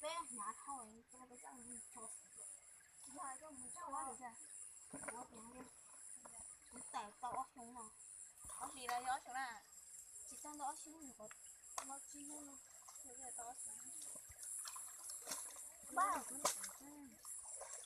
Peb hnyav dhau, peb coj mus tso, yog coj mus tso, kuv tawm tau ob xyoo no, ob hlis los yog ob xyoo na, tsis tau ntau ob xyoo, nyuam qhuav muaj tsib hnub no, tau ob xyoo. Pab, es koj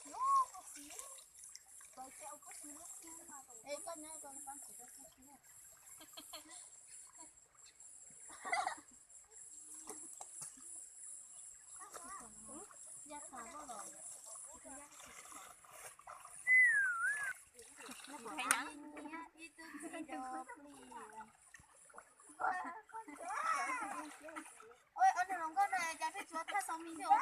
nyob rau pab tsis rau koj. Ua, ob niag hluas nkauj no cas pheej tsuav thaj xaus mis thiab ua.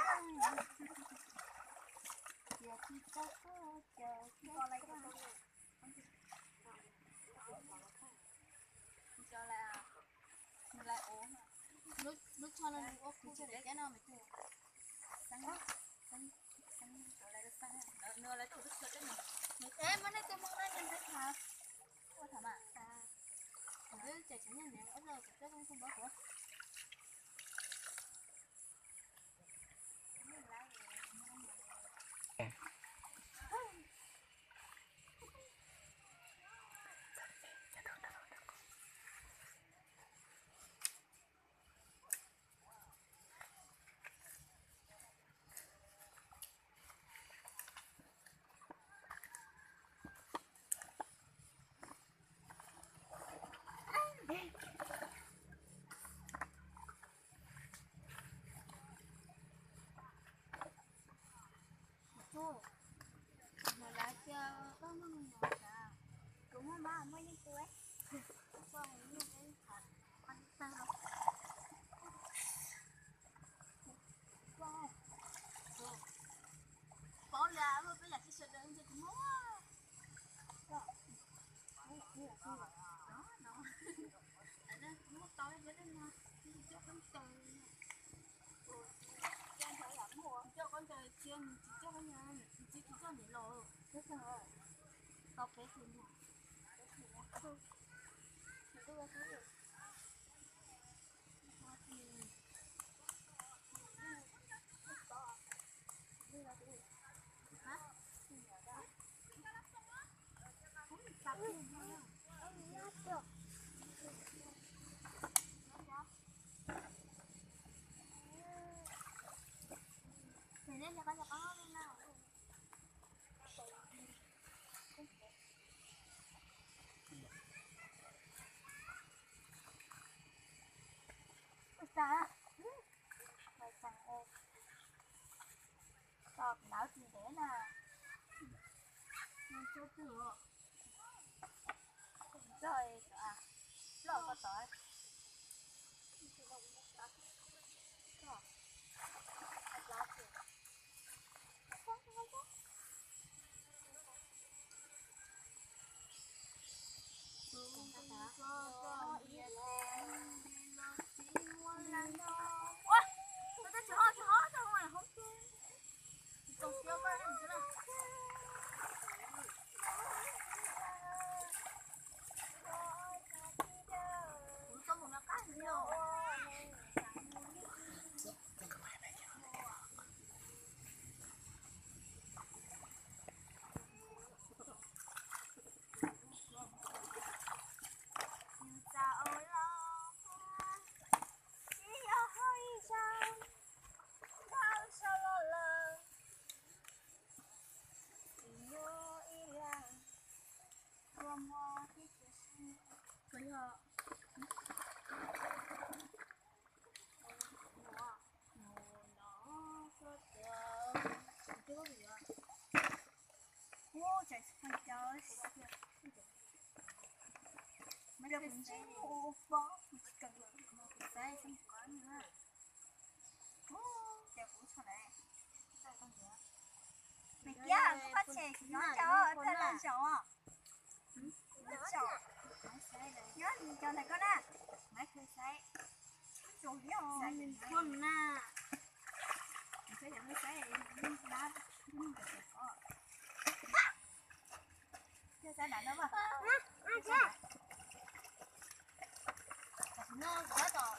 Lub tsho no nws ua kuv tsis daim tiab no me tub. Nws lawv tuaj lub tsho teb no. Nws teb muab nej tus hmoo no nws ntawd tham. Ua tham mas. Lub tseem tseem nyob nws ob zaug tseem coj tus hmoo kuv. Tus, kuv hnov lawv tias koj muaj me nyuam sav, kuv muaj mas muaj yeej tus. Paub li, peb yam tsis sawv daws ntshe kuv muaj. Muaj tau ib no, tsis coj koj ncaws, coj koj ncaws cia nws tsis coj koj ncaws, tsis tsis coj niam los. Tau peb tus ncaws. Tos nrawm tsis ntev na. Txog loj ko tod. Nws kiag kuv pab tshem kuv nyob cov coj los zaum. Nyob cov ntawm koj na, maiv kawg saib. Tsuas yog nws tuag na. Nws saib cov saib dab ntawm ko. Saib saib na no. Tam sim no kuv tab tom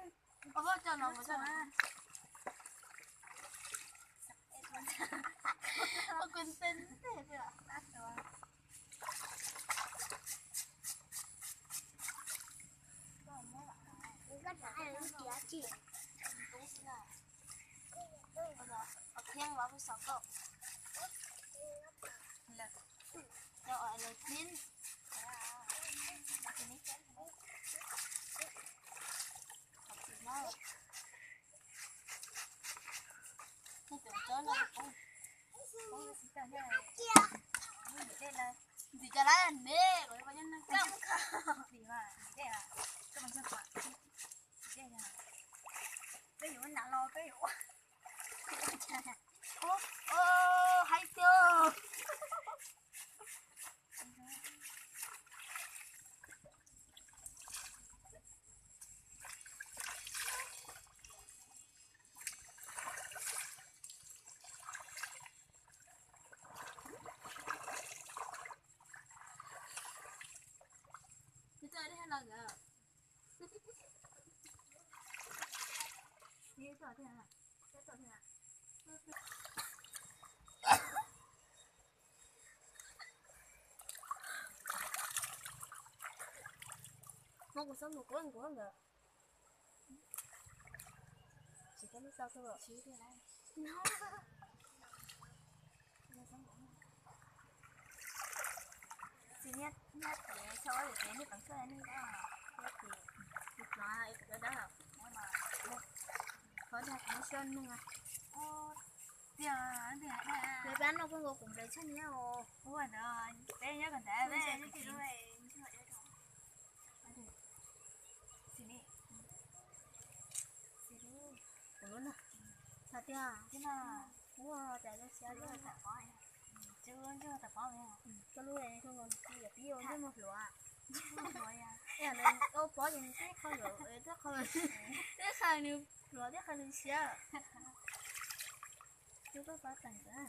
Ua, coj no mus coj no. Ua, kuv ntxeev ntej tiag. Ua, thiab los kuj xav koj. Lawm, coj lawm thiab. Ntxim cov lawm ne, kuv yuav nyob nag koj. Peb yuav nram los peb yuav. Haib tiag. Muab kuv xub mus kuab nkuav nkawd. Tsis tau lub tau tuaj. Tsis niaj, niaj tias sau ua yam tias niaj peev xwb niaj tias, niaj tias, niaj tias, qhov dag kuv siab neeg. Tiag, tiag, tiag. Peb pab no kuj nkaus kuv nplej tshaj niab os. Ua ntawd, peb nyob kom ntawd, peb nyob kom ntawd. Kuv lub no. Hais tias, ua cas zoo siab li. Koj lub zoo nkaus tias pib ua ntsej muag hluav. Ua pob ces nws tib qho hluav, tib qho, tib qho nws hluav tib qho nws siab. Cub koj pab teem ntawd.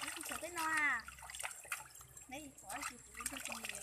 Tsis tau tej no a. Neb pom tsis tau tej no.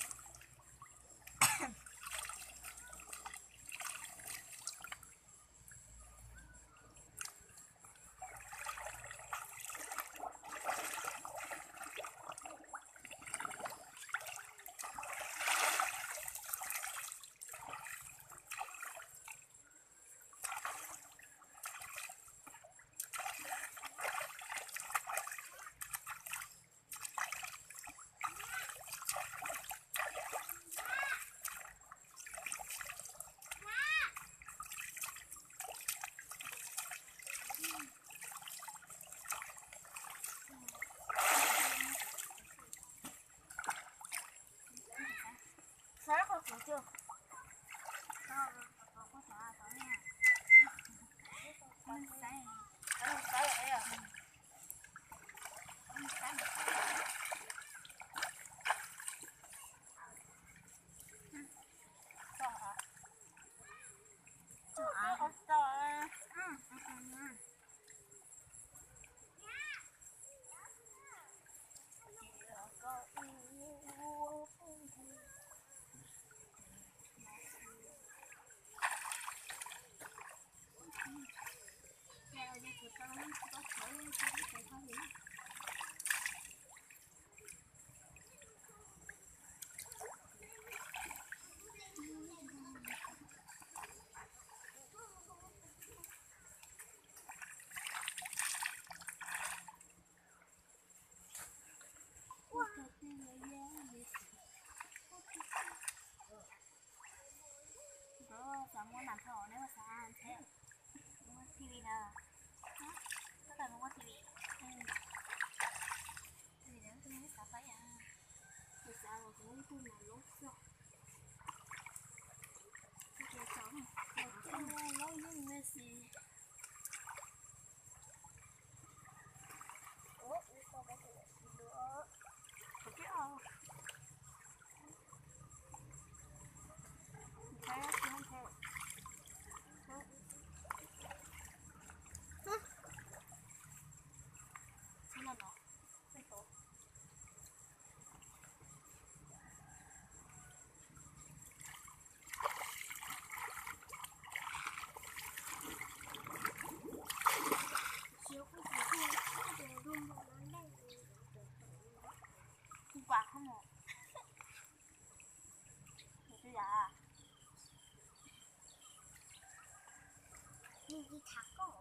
Nws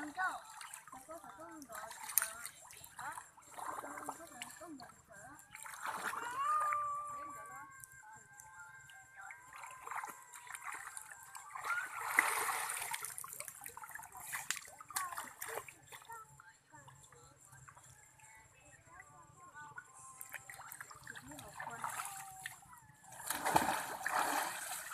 nkauj, cov koj thaum koj nrov tsis tau, koj thaum koj nrov